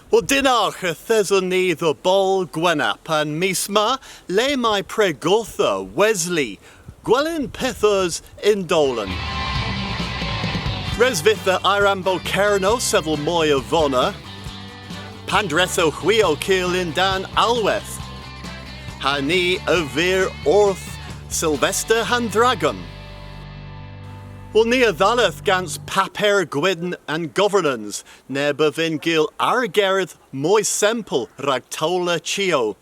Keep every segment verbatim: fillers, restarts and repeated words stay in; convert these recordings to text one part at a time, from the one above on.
Wel, dynnargh, yth eson ni dhe Boll Gwenep an mis ma, le may pregowtha Wesley, gwelyn pyth eus y'n dowlen. Res vydh dhe Ayrambow Kernow sevel moy a vona. Pandr'esewgh hwi ow kul yn-dann alhwedh? Ha ni a vir orth Sylvester ha'n Dragon. Wel, ni a dhalleth gans paper gwynn an governans, neb a vynn gul argerdh moy sempel rag towla chiow.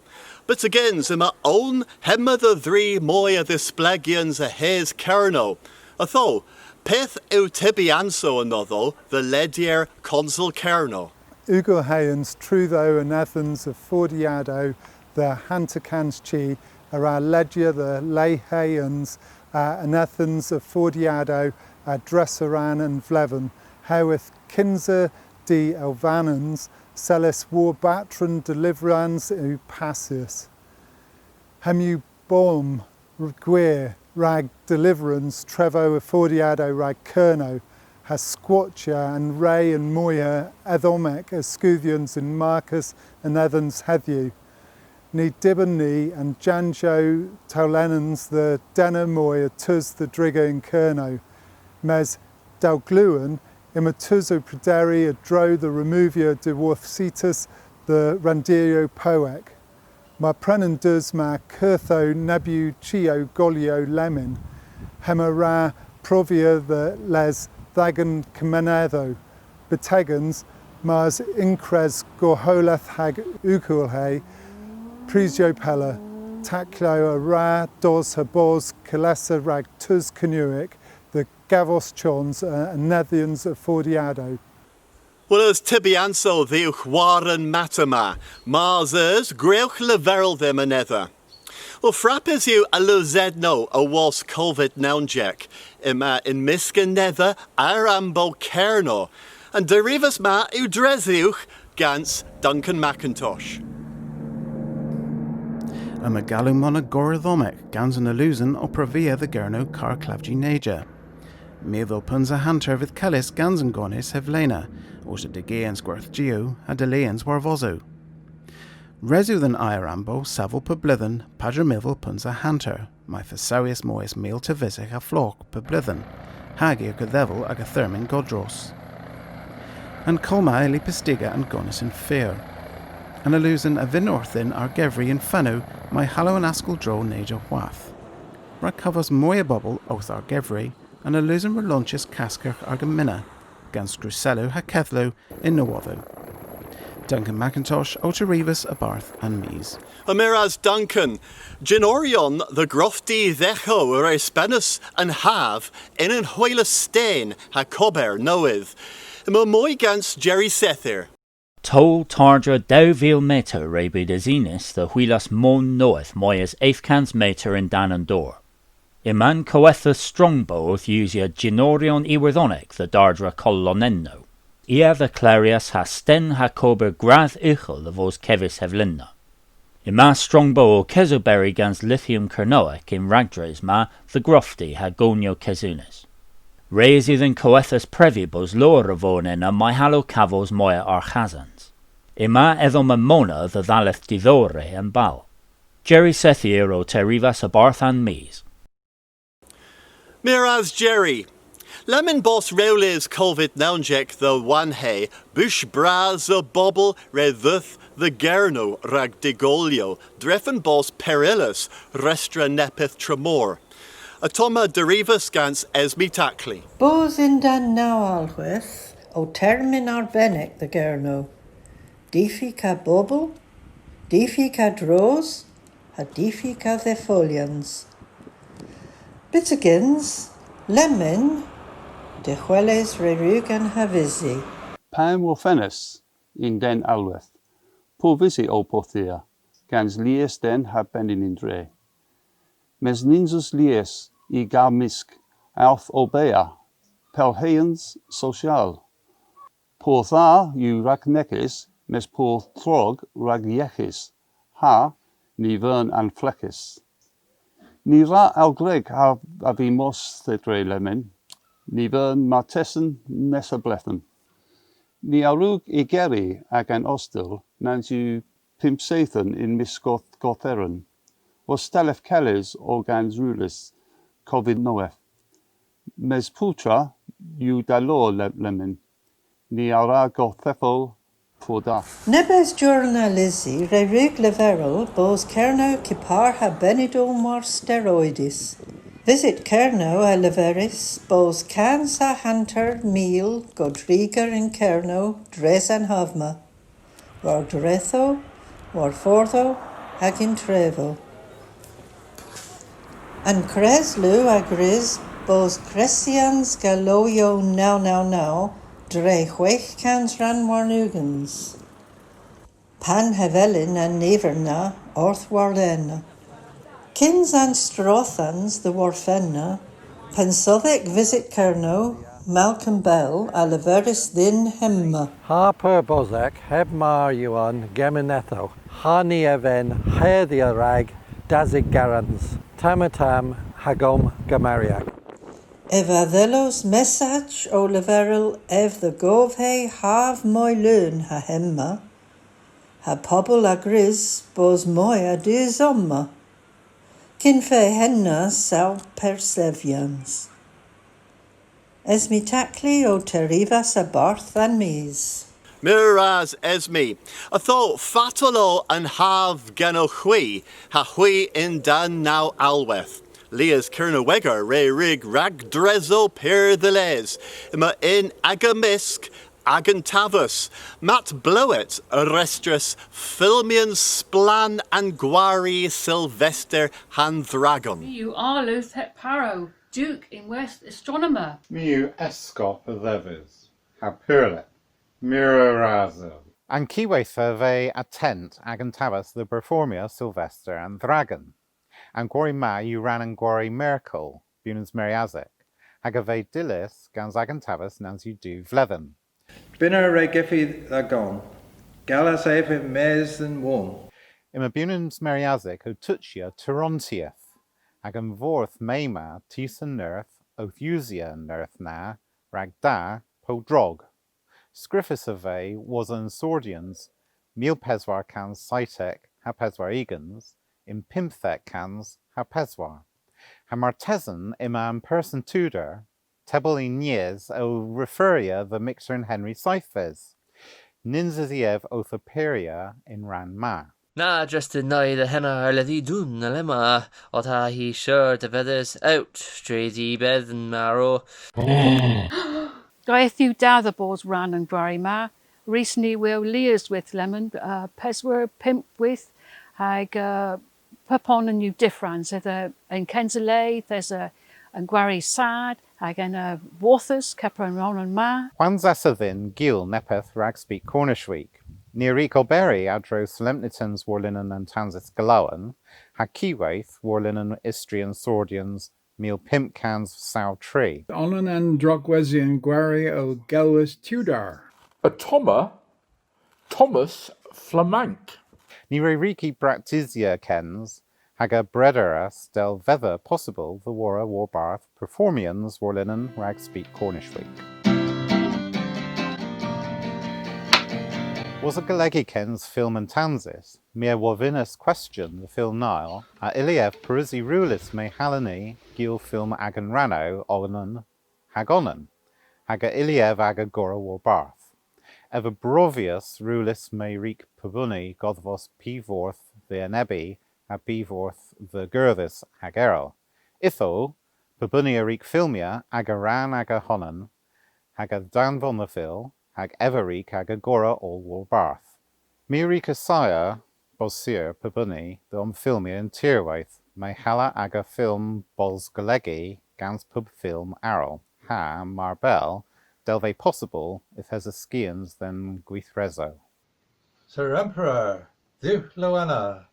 Byttegyns yma own hemma dhe dhri moy a dhisplegyans a-hys Kernow. Ytho, pyth yw tybyansow anodho dhe ledyer Konsel Kernow? Ugelheans trudho an edhens a fordyadow dhe hanterkans chi a wra ledya dhe leheans an edhens a fordyadow a-dreus rann an vledhen, herwydh kynsa dy elvennans selys war batron delivrans yw passys. Hemm yw bomm gwir rag delivrans trevow a fordyadow rag Kernow, ha skwottya an re an moyha edhomek a skudhyans yn markas an edhens hedhyw. Ny dybyn ni an janjyow towlennans dhe denna moy a dus dhe driga yn Kernow. Mes dell glewen, yma tus ow prederi a-dro dhe removya diworth sitys dhe ranndiryow powek. Mar pren an dus ma kerthow neb yw chiow golyow lemmyn, hemma a wra provia dhe les dh'agan kemenethow. Byttegyns, mars ynkres gorholeth hag ughel, ha prysyow pella, taklow a wra dos ha bos kalessa rag tus Kernewek dhe gavos chons a anedhyans a fordyadow. Wel, eus tybyansow dhywgh war an mater ma? Mars eus, gwrewgh leverel dhymm anedha. Wel, frappys yw alusenow awos Covid nownsek, yma yn mysk anedha Ayrambow Kernow. An derivas ma yw dres dhywgh gans Duncan Mackintosh. Yma galon mona goredhommek gans an alusen ow provia dhe Gernow karr klavji neyja. Mil vil peuns ha hanter a vydh kellys gans an gonis hevlena, orta degeans gwerthjiow ha delians hwarvosow. Res yw dhe'n Ayrambow sevel pub bledhen peder mil vil peuns ha hanter, may feu sawys moy es mil tevysek a flogh pub bledhen, hag y hwra dhevel aga thermyn godros. An koll ma a yll pystiga an gonis yn feur. An alusen a vynn orthyn argevri yn fenowgh may hallo an askell dro neyja hwath. Rag kavos moy a bobel owth argevri, an alusen re lonchas kaskyrgh argemmynna, gans skrusellow ha kedhlow yn nowodhow. Duncan Mackintosh ow terivas a-barth An Mis. Meur ras Duncan, jynoryon dhe Grofti Dheghow a wre spenas an hav yn an hwilas sten ha kober nowydh. Yma moy gans Jerry Sethir. Towl tardra dew vil meter re beu desinys dhe hwilas moon nowydh moy es eth kans meter yn-dann an dor. Yma'n kowethas Strongbow owth usya jynoryon Iwerdhonek dhe dardra koll lonennow. I a dheklaryas ha sten ha kober gradh ughel dhe vos kevys hevlena. Yma Strongbow ow kesoberi gans Lithium Kernewek y'n ragdres ma dhe Grofti ha goonyow kesunys. Res yw dhe'n kowethas previ bos lowr a voon ena may hallo kavos moy a arghasans. Yma edhom a mona dhe dhalleth didhowr re an bal. Jerry Sethir ow terivas a-barth An Mis. Meur ras Jerry. Lemmyn bos rewlys Covid nownsek dhe wanhe, bush bras a bobel re dheuth dhe Gernow rag dy'golyow, drefen bos peryllus restra neppyth tramor. Ottomma derivas gans Esme Tackley. Bos yn-dann naw alhwedh o termyn arbennik dhe Gernow. Difyk a bobel, difyk a dros, ha difyk a dhefolyans. Byttegyns, lemmyn, dehweles re wrug an havysi. Pan worfennas yn den alhwedh, pur vysi o Porthia, gans lies den ha benyn y'n dre. Mes nyns eus lies y gar mysk owth obea pellheans sosyal. Pur dha yw rag negys, mes pur dhrog rag yeghes, ha ny vern anfleghes. Ny wra oll gwreg a, a vy mos dhe dre lemmyn, ny vern martesen nessa bledhen. Ni a wrug igeri agan ostel nans yw pymp seythen yn mysk Gorth-, Gortheren. Ow stalleth kellys o gans rewlys Covid nowydh. Mes puptra yw da lowr le-, lemmyn. Ni a wra gorthetho pur dha. Nebes journalisi re wrug leverel bos Kernow kepar ha benedom war steroids. Visit Kernow a leveris bos kans ha hanter mil godriger yn Kernow dres an hav ma, war drethow, war fordhow, hag yn trevow. An kreslu a grys bos kressyans galowyow naw naw naw dre hwegh kans rann warn ugens. Pan hevelyn an niver na orth warlena. Kyns an strothans dhe worfenna, pennsodhek Visit Kernow, Malcolm Bell, a leveris dhyn hemma. Ha pur bosek, heb mar yw an gemenethow, ha ni a vynn herdhya rag dasigarans, tamm ha tamm, hag omgemeryek. Ev a dhellos messach ow leverel ev dhe govhe hav moy leun ha hemma, ha pobel a grys bos moy a dus omma. Kyn fe henna saw persevyans. Esme Tackley ow terivas a-barth An Mis. Meur ras, Esme. Ytho, fatel o an hav genowgh hwi, ha hwi yn-dann naw alhwedh? Lies Kernewegor re wrug ragdresow pur dhe les, yma yn aga mysk Agan Tavas, Matt Blewett a restras filmyans splann a'n gwari Sylvester ha'n Dhragon. Ni yw arloedh heb parow, Duk yn West Astronomer. Ni yw eskop a dhevis, ha purleth, meur a rasow. An kiweyth a veu attent Agan Tavas dhe berformya Sylvester an Dhragon. An gwari ma yw rann an gwari Merkel, Bewnans Meriasek, hag a veu dyllys gans Agan Tavas nans yw diw vledhen. Bynner re gyffi dha gonn, gallas ev yn-mes dhe'n wonn. Yma Bewnans Meriasek ow tochya Turontieth, hag an fordh ma tus a nerth owth usya an nerth na rag da po drog. Skrifys a veu wosa an sordyans mil peswar kans seytek ha peswar ugens yn pymthek kans ha peswar. Ha martesen yma an person Tudor, tebel yn nies, ow referya dhe myghtern Henry Seythves. Nyns usi ev owth apperya y'n rann ma. Na, dres dha nei dhe henna arlodhi dun alemma, otta hy sur devedhys, ewch, dre dhi bedhen marw. Yth yw da dhe bos rann an gwari ma, rys ni wul lies wyth lemmyn, uh, peswar, pymp wyth, hag, uh, pubonan yw dyffrans, yth esa an kensa le, yth esa an gwari sad, hag ena, uh, worthys, kepar ha'n rann ma. Hwans esa dhyn gul neppyth rag Speak Cornish Week. Ni a wrug oberi a-dro solempnytans warlinen an tansys galowan, ha kiweyth warlinen istori an sordyans mil pymp kans saw tri. Onan a'n drogwesyon gwari o gelwys Tudor. Ottomma Thomas Flamank. Ni re wrug y braktysya kyns, hag a brederas dell via possybyl dhe worra warbarth performyans warlinen rag Speak Cornish Week. Wosa golegi kyns film an tansys, my a wovynnas kwestyon dhe Phil Nile, a ylli ev parusi rewlys may hallyn ni gul film agan rannow onan hag onan, hag a ylli ev aga gorra warbarth. Ev a brovyas rewlys may wrug pubuni godhvos py fordh dhe enebi ha py fordh dhe gerdhes hag erel. Ytho, pubuni a wrug filmya aga rann aga honan, hag a dhanvon dhe Phil, hag ev a wrug aga gorra oll warbarth. My a wrug assaya, bos sur, pubuni, dhe omfilmya yn tirwedh, may halla aga film bos golegi gans pub film arall, ha, mar bell, dell veu possybyl, yth esa skians dhe'n gwithresow. Syr Emperor, dhywgh lowenna!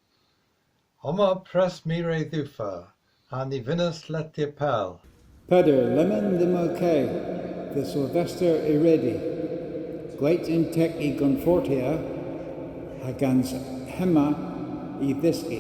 Omma pres my re dheuva, ha ny vynnas lettya pell. Peder, lemmyn dhymm ow ke, dhe Sylvester y redi. Gwayt yn teg y gonfortya, ha gans hemma y dhyski.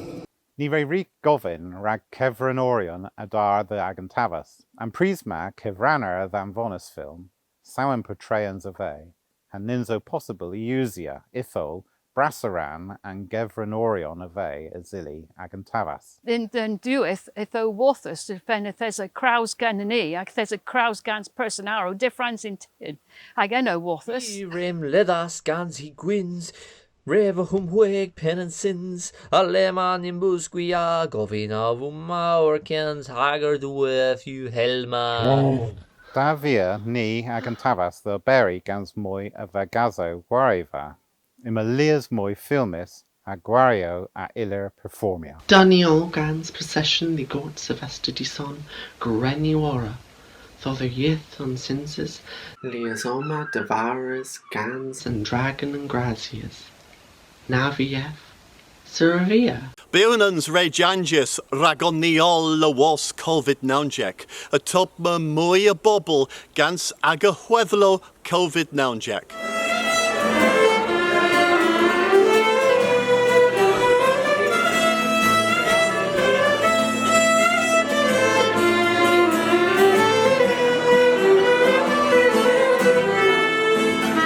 Ni re wrug govyn rag kevrenoryon a-der dhe Agan Tavas. An prys ma kevrenner a dhanvonas film, saw an portrayans a veu, ha nyns o possybyl y usya, ytho, brassa rann an gevrenoryon a veu a Zili agan tavas. Yn, yn diwedh, yth o hwarthus, y fenn yth esa krows genen ni, hag yth esa krows gans person arall, dyffrans yn tynn, hag ena hwarthus. Y remm ledhas gans hy gwyns, re veu hweg penn an syns, ha lemmyn ny'n bus gwia, govyn a veu mowr kyns hag an diwedh yw helma. Da via ni agan tavas dhe oberi gans moy a vagasow gwariva. Yma lies moy filmys ha gwariow a yllir performya. Da ni oll gans procession dh'y gort Sylvester dison, gwren ni worra, dhodho yth on synsys, lies omma devarys gans an dragon an grasys. Na via ev? Sur a via. Bewnans re janjyas ragon ni oll awos Covid nownsek, ha tobma moy a bobel gans aga hwedhlow Covid nownsek.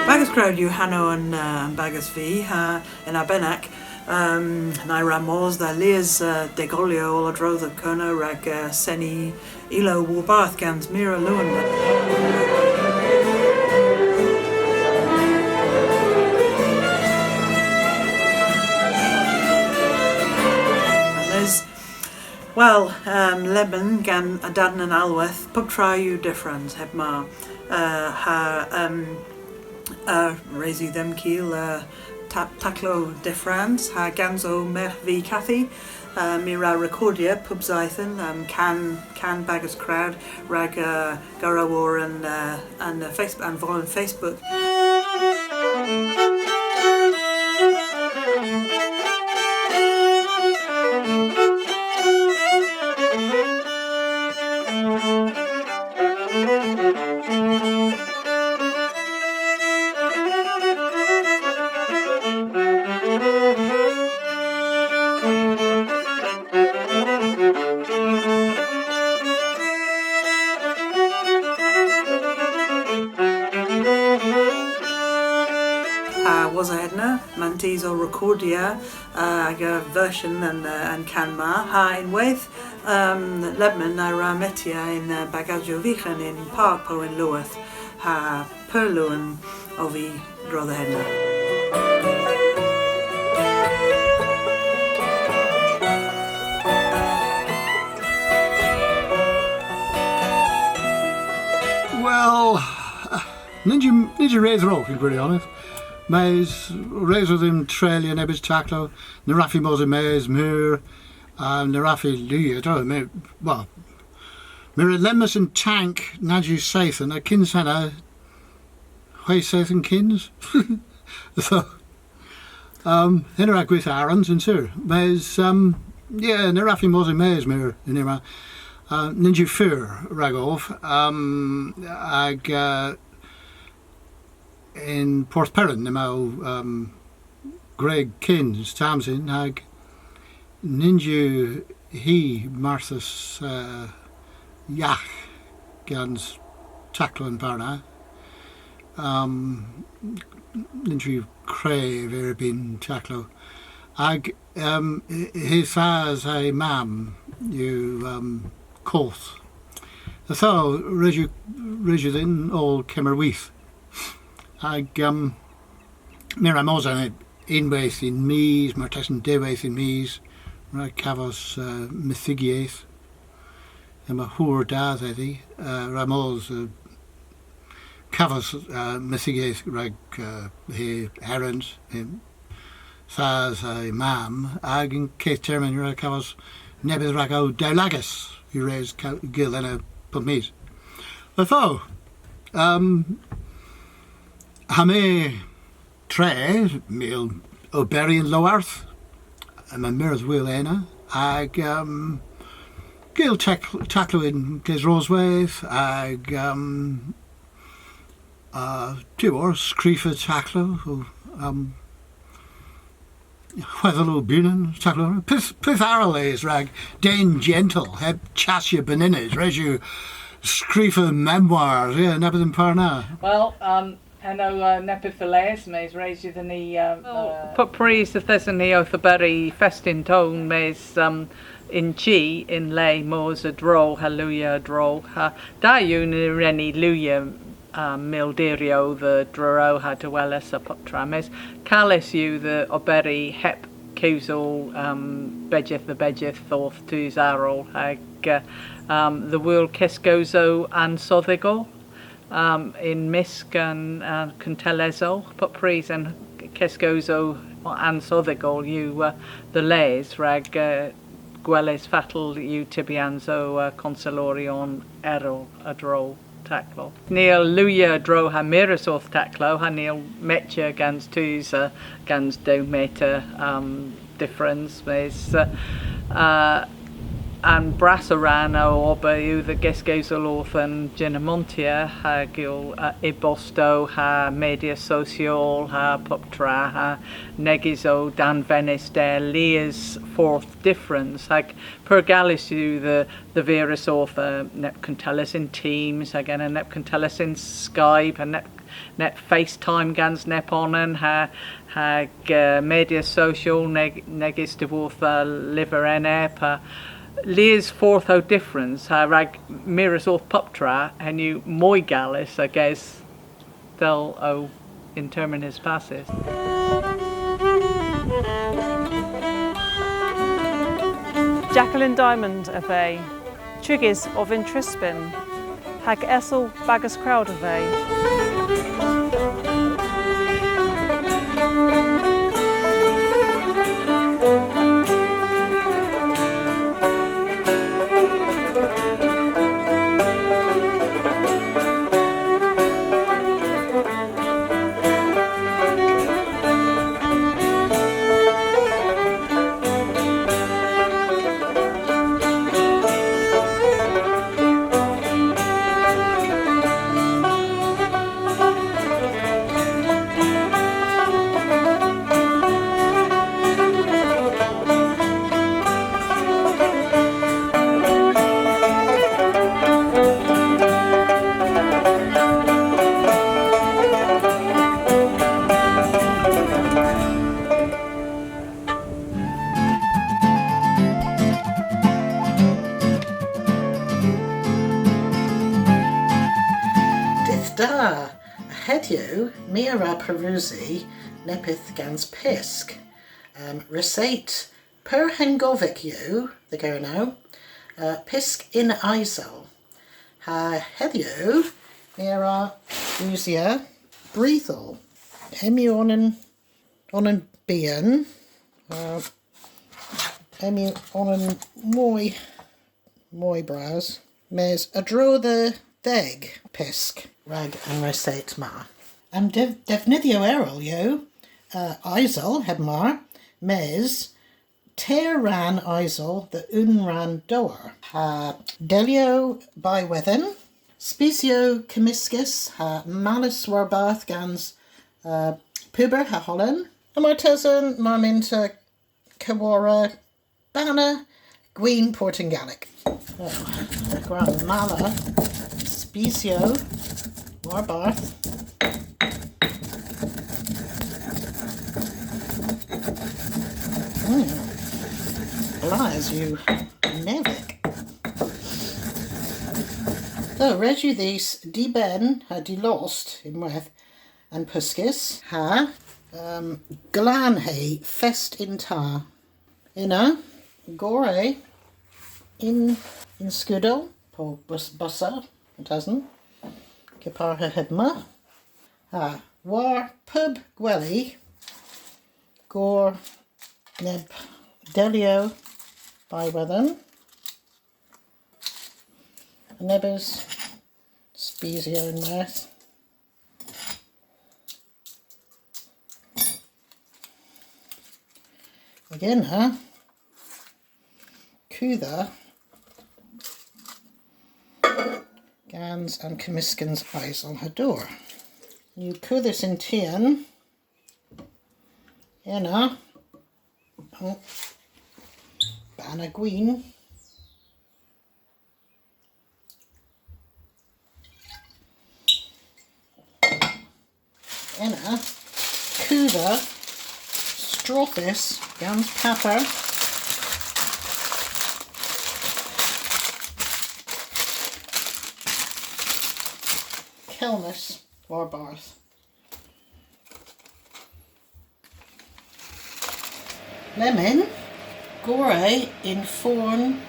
Bagas Crowd yw hanow an, uh, an bagas vy, ha yn arbennik, um, ni a wra mos dha lies, uh, degolyow oll a-dro dhe Kernow rag, uh, seni ilow warbarth gans meur a lowen. Wel, um, lebmyn gans adan an alhwedh, pub tra yw dyffrans, heb mar. Uh, ha, um, uh, res yw dhymm kul, uh, ta-, taklow dyffrans, ha gans ow mergh vy Kathy, uh, my a wra rekordya pub seythen, um, kan, kan Bagas Crowd, rag, uh, gorra war an, uh, an, uh, Face-, an folen Facebook. Ha wosa hedna, mann tus ow rekordya, uh, aga version an, uh, an kan ma, ha ynwedh, um, lebmyn a wra metya yn, uh, bagasyow vyghan yn Park Pow an Lowarth, ha pur lowen ov vy a-dro dhe henna. Wel, nyns yw, nyns yw re dhrog yn gwiryonedh. Mes res o dhymm treylya nebes taklow, ny wrav vy mos yn-mes meur, um, ny wrav vy lywya, tro, my, wel, my a wrug lemmas yn tank nans yw seythen, ha kyns henna, hwegh seythen kyns. So, um, henna a wra gwitha arghans yn sur. Mes, um, yeah, ny wrav vy mos yn-mes meur yn yma. Uh, nyns yw fur ragov, um, hag, uh, yn Porth Peran, yma, um, gwreg kyns Tamsin, hag nyns yw hi marthys, uh, yagh gans taklow a'n par na. Um, nyns yw krev erbynn taklow. Hag, um, hy, hy thas ha'y mamm yw, um, koth. Ytho, res yw, res yw dhyn oll kemmer with. Hag, um, my a wra mos ena unnweyth yn mis, martesen diwweyth yn mis, rag kavos, uh, methygyeth. Yma hur da dhedhi, uh, a wra mos, uh, kavos, uh, methygyeth rag, uh, hy herens, hy thas ha'y mamm, hag y'n keth termyn a wra kavos neppyth rag ow dewlagas, yw res ka-, gul ena pub mis. Ytho, um, ha my tre, my a yll oberi yn lowarth, yma mires gwyl ena, hag, um, gul tek-, taklow yn Kesrosweyth, hag, um, uh, tu or skrifa taklow, um, hwedhlow bunen, taklow. Pyth, pyth arall eus rag den jentyl, heb chasya benenes, res yw skrifa memoirs, yeah, neppyth a'n par na. Well, um, Ena, uh, neppyth a les, mes res yw dhyn ni, uh, Wel, uh, pub prys yth eson ni owth oberi fest yn town, mes, um, yn chi, yn le mos a-dro ha lywya a-dro ha, da yw, ny wren ni lywya, um, mildiryow dhe Druru ha dehweles ha puptra, mes kales yw dhe oberi heb kewsel, um, bejeth dhe bejeth orth tus arall, hag, uh, um, dhe wul keskowsow ansodhogel, um, yn mysk an, uh, kuntelles. Pub prys an keskowsow ansodhogel yw, uh, dhe les rag, uh, gweles fatel yw tybyansow, uh, konseloryon erel a-dro taklow. Ni a lywya a-dro ha mires orth taklow, ha ni a metya gans tus, uh, gans dew meter, um, difference, mes, uh, uh, an brassa rann ow ober yw dhe geskewsel orth an jynn-amontya, hag yw, uh, e-bostow, ha media sosyal, ha puptra, ha negys o danvenys der lies fordh diffrans, hag pur gales yw dhe, dhe viras orth, uh, neb kuntelles yn Teams, hag ena neb kuntelles yn Skype, ha neb, neb FaceTime gans nebonan, ha, hag, uh, media sosyal, neg-, negys dhyworth, uh, lyver enep, ha lies fordhow diffrans, ha rag mires orth puptra, henn yw moy gales, I guess. Dell o yn termyn eus passys. Jacqueline Diamond a veu, trigys o Vyntrysbyn, hag esel bagas krowd a veu. Dydh da! Hedhyw, my a wra pareusi neppyth gans pysk. Um, resayt pur hengovek yw, dhe Gernow, uh, pysk yn aysel. Ha hedhyw, my a wra usya brithel. Hemm yw onan, onan byghan, uh, hemm yw onan moy, moy bras, mes a-dro dhe dheg pysk rag an resayt ma. An dev-, devnydhyow erel yw, uh, aysel, heb mar, mes teyr rann aysel dhe unn rann dowr. Ha deliow baywedhen, spisyow kemyskys ha mallys warbarth gans, uh, puber ha holan. Ha martesen, mar mynnta keworra banna gwin Portyngalek. Oh, gwra malla spisyow warbarth. Mm. Blas yw nevek. So, res yw dhis dibenn ha dilost ynwedh an puskys ha, um, glanhe fest yn ta. Ena, gorr e yn, yn skudel, po bus-, bussa, fantasen, kepar ha hemma. Ha war pub gweli, gorr neb deliow baywedhen. Nebes spisyow ynwedh. Hag ena, kudha gans an kemyskans aysel ha dowr. Yw kudhys yn tien. Ena. Oh. Banna gwin. Ena, kudha, strothys, gans paper. Kelmys, warbarth. Lemmyn, gorr yn forn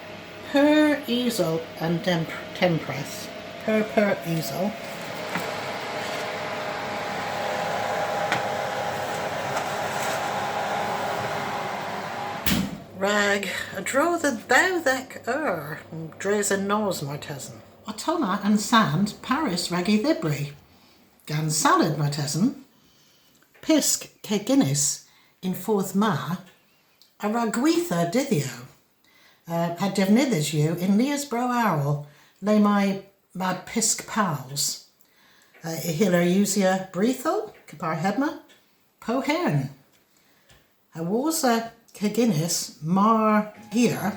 pur isel an temp-, tempredh. Pur, pur isel. Rag a-dro dhe dhewdhek eur dres an nos martesen. Ottomma an sand parys rag y dhybri. Gans salad martesen. Pysk keginys y'n fordh ma a wra gwitha dydhyow, eh, ha devnydhys yw yn lies bro arall le may ma pysk pals. Eh, y hyllir usya brithel, kepar hemma, po hern. Ha wosa keginys mar hir,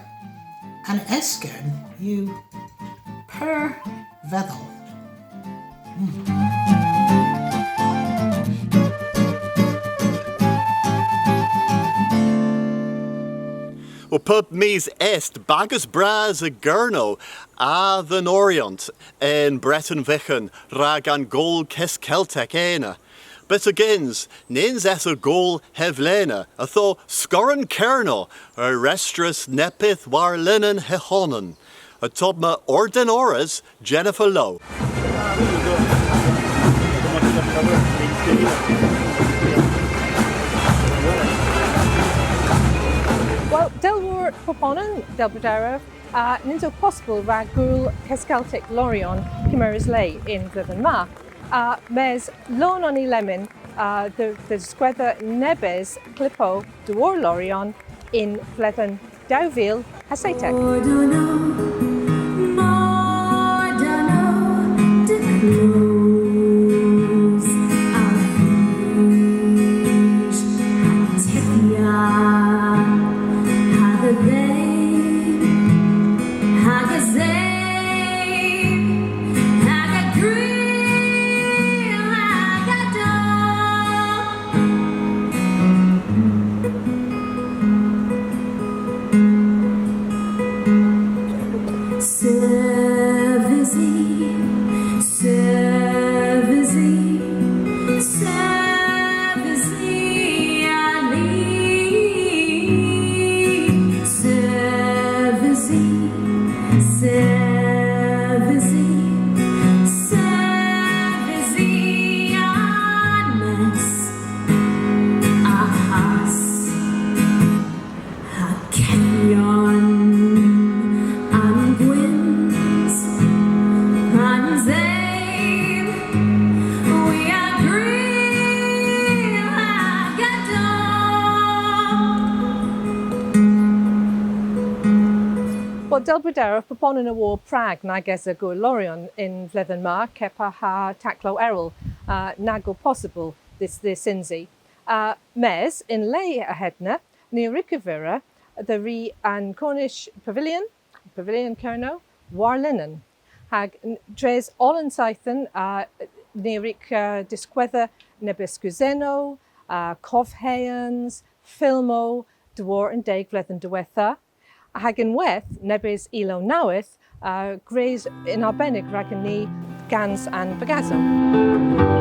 an eskern yw pur vedhel. Wel, pub mis Est, bagas bras a Gernow a dhe'n Oriant yn Breten Vyghan rag an gool Keskeltek ena. Byttegyns, nyns esa gool hevlena, ytho skoren Kernow a restras neppyth war linen hy honan. Ottomma ordenores Jennifer Lowe. Wel, dell wor pubonan, dell brederow, a nyns o possybyl rag gool Keskeltek Lorient kemeres le y'n vledhen ma. A, mes lowen on ni lemmyn, a, dhe, dhe dhiskwedhes nebes klyppow dhyworth Lorient y'n vledhen dew vil ha seytek. Wel, dell brederow, pubonan a wor prag nag esa gool Lorient y'n vledhen ma, kepar ha taklow erel, a, nag o possybyl dhe, dhe synsi. A, mes, yn le a hedna, ni a wrug ervira dhe ri an Cornish Pavilion, Pavilion Kernow, war linen. Hag n-, dres oll an seythen, a, ni a wrug, a, diskwedhes nebes skeusennow, a, kovheans, fylmow, dhyworth an deg vledhen diwettha. Hag ynwedh, nebes ilow nowydh, a, gwrys yn arbennik ragon ni gans an bagasow.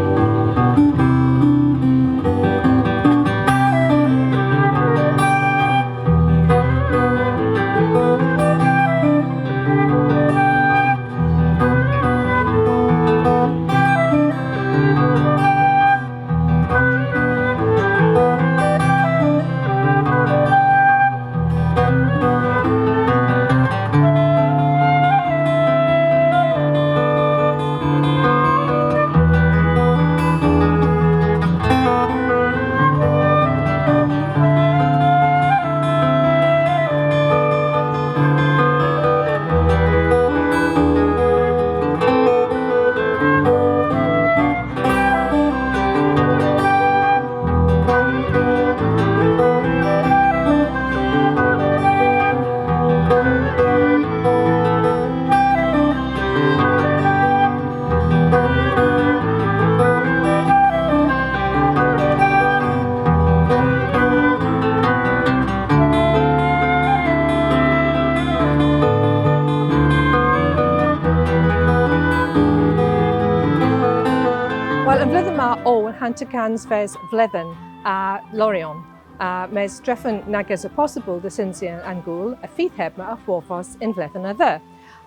Yma oll hanter kansves vledhen a Lorient, a, mes drefen nag esa possybyl dhe synsi an, an gool, y fydh hemma a hwarvos y'n vledhen a dheu.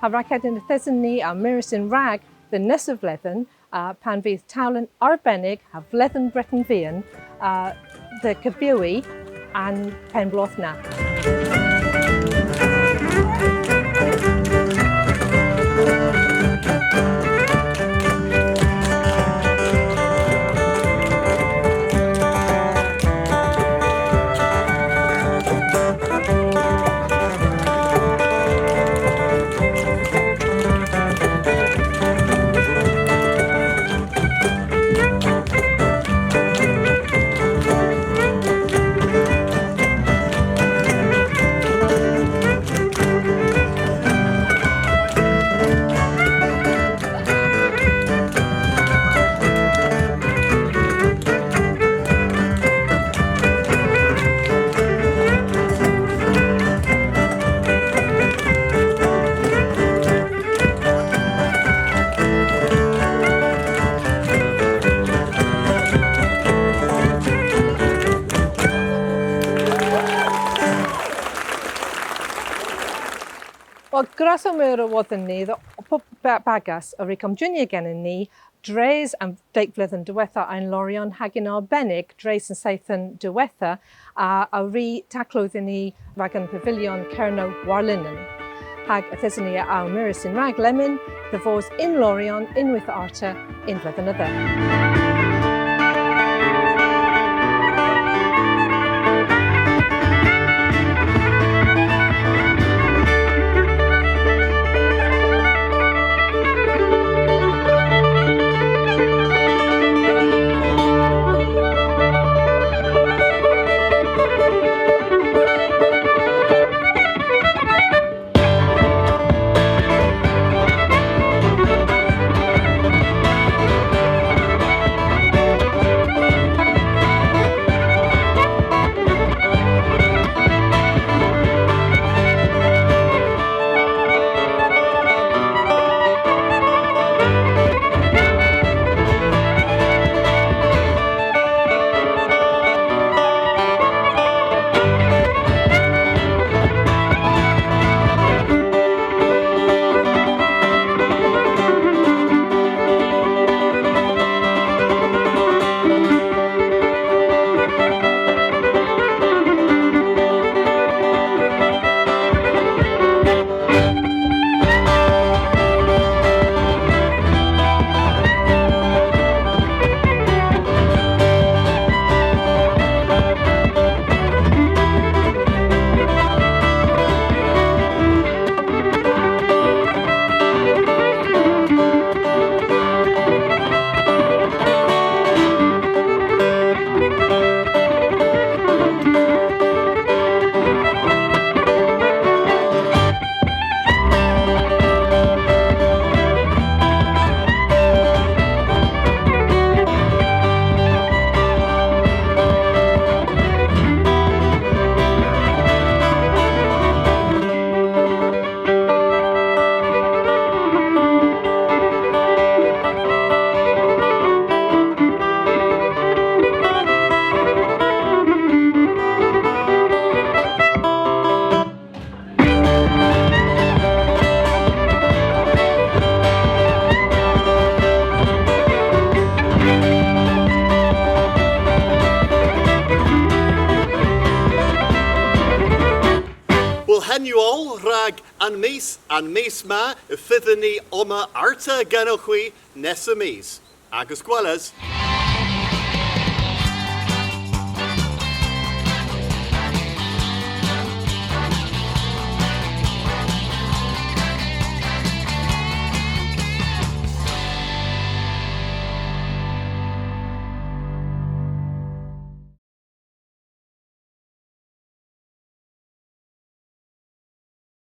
Ha rag hedna yth eson ni ow mires yn-rag dhe'n nessa vledhen, a, pan vydh towlen arbennik ha vledhen Breten Vian, a, dhe gebywi an penn-bloodh na. Wel, gwrav meur a-wodhon ni dhe pub ba-, bagas a wrug omjunya genen ni dres an deg vledhen diwettha yn Lorient hag yn arbennik dres an seythen diwettha, a, a wrug taklow dhyn ni rag an Pavilyon Kernow warlinen. Hag yth eson ni ow mires yn-rag lemmyn, dhe vos yn Lorient unnweyth arta y'n vledhen a dheu. Wel, henn yw oll rag An Mis, an mis ma, y fydhyn ni omma arta genowgh hwi nessa mis. Agas gweles.